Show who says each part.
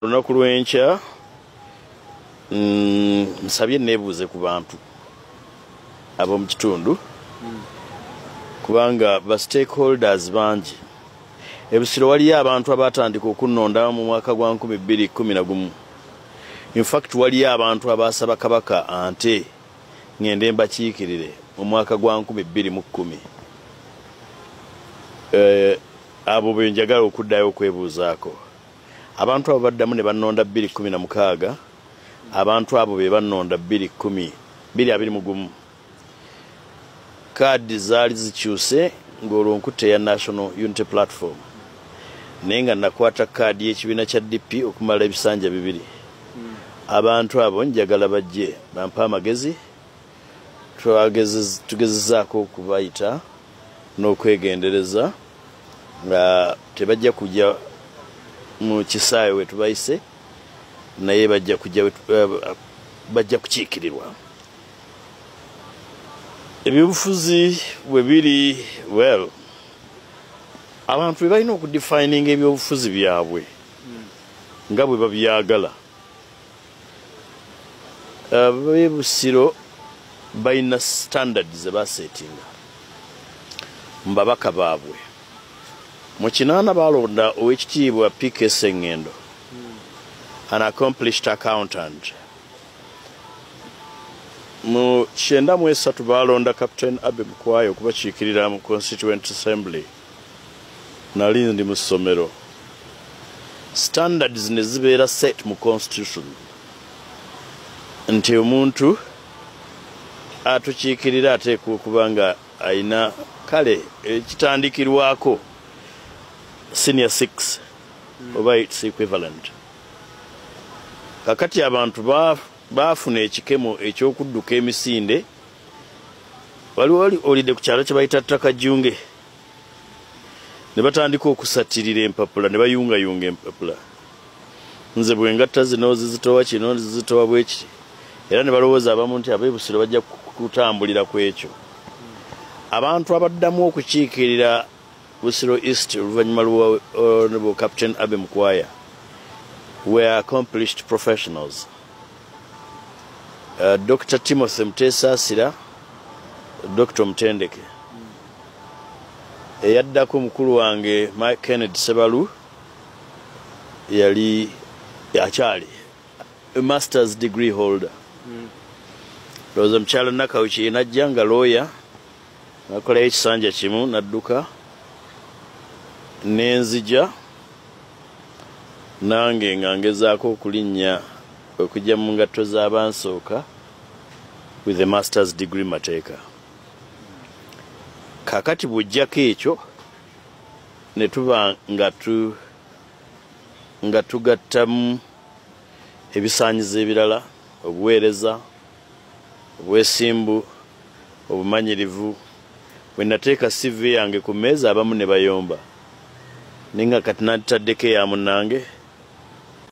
Speaker 1: Olunaku lw'enkya nsabye neebuuze ku bantu ab'omu kitundu, kubanga ba stakeholders bangi. E Busiro waliyo abantu abatandika okunnonda mu mwaka gwa 2011. In fact, waliyo abantu abasaba Kabaka ante ngende mbakiikirire mu mwaka gwa 2010. Abo be njagala okuddayo okwebuuzaako. Abantu abo baddamu ne bannonda 2016. Abantu abo be bannonda 2 2021. Kaadi zaali zikyuse ng'olwo nkutte eya National Unity Platform, naye nga nakwata kaadi y'ekibiina kya DP okumala ebisanja 2. Abantu abo njagala bajje bampe amagezi. Tugezezaako okubayita n'okwegendereza nga tebajja kujja mu kisaawe we tubayise, naye bajja kujja, bajja kukiikirirwa. Ebyobufuzi bwe biri, well, abantu bwe balina okudefininga ebyobufuzi byabwe nga bwe babyagala. Ab'e Busiro balina standard ze basetinga mu babaka baabwe. Mu 80 balonda Owekitiibwa PK Sengendo, an accomplished accountant. Mu 93 balonda Captain Abe Mukwaya okubakiikirira mu Constituent Assembly. Nali ndi mu ssomero. Standards ne zibeera set mu constitution nti omuntu atukiikirira ateekwa okuba nga ayina kale ekitandikirwako senior 6 oba its equivalent. Kakati abantu baafuna ekikemo ekyokudduka emisinde. Waliwo olidde ku kyalo kye bayita Ttakajunge, ne batandika okusatirira empapula ne bayungayunga empapula. Nze bwe ngatta zino zizitowa kino, zizitowa bwekiti, era ne balowooza abamu nti ab'e Busiro bajja kutambulira ku ekyo. Abantu abaddamu okukiikirira Busiro East oluvannyuma lwa Honorable Captain Abe Mukwaya were accomplished professionals. Dr. Timothy Mutesaasira, Dr. Mutendeke, eyaddako mukulu wange Mike Kennedy Sebalu yali akyali a masters degree holder. Ndowooza mukyala Nakawuki najja nga lawyer, nakolayo ekisanja kimu nadduka. Nenzija nange nga ngezaako okulinnya okujja mu ngatto z'abansooka with a masters degree mateeka. Kakati bw'ojjako ekyo ne tuba nga tugattamu ebisaanyizo ebirala, obuweereza, obwesimbu, obumanyirivu. Bwe nateeka CV yange ku mmeeza, abamu ne bayomba, naye nga kati nanditaddeko eya munnange.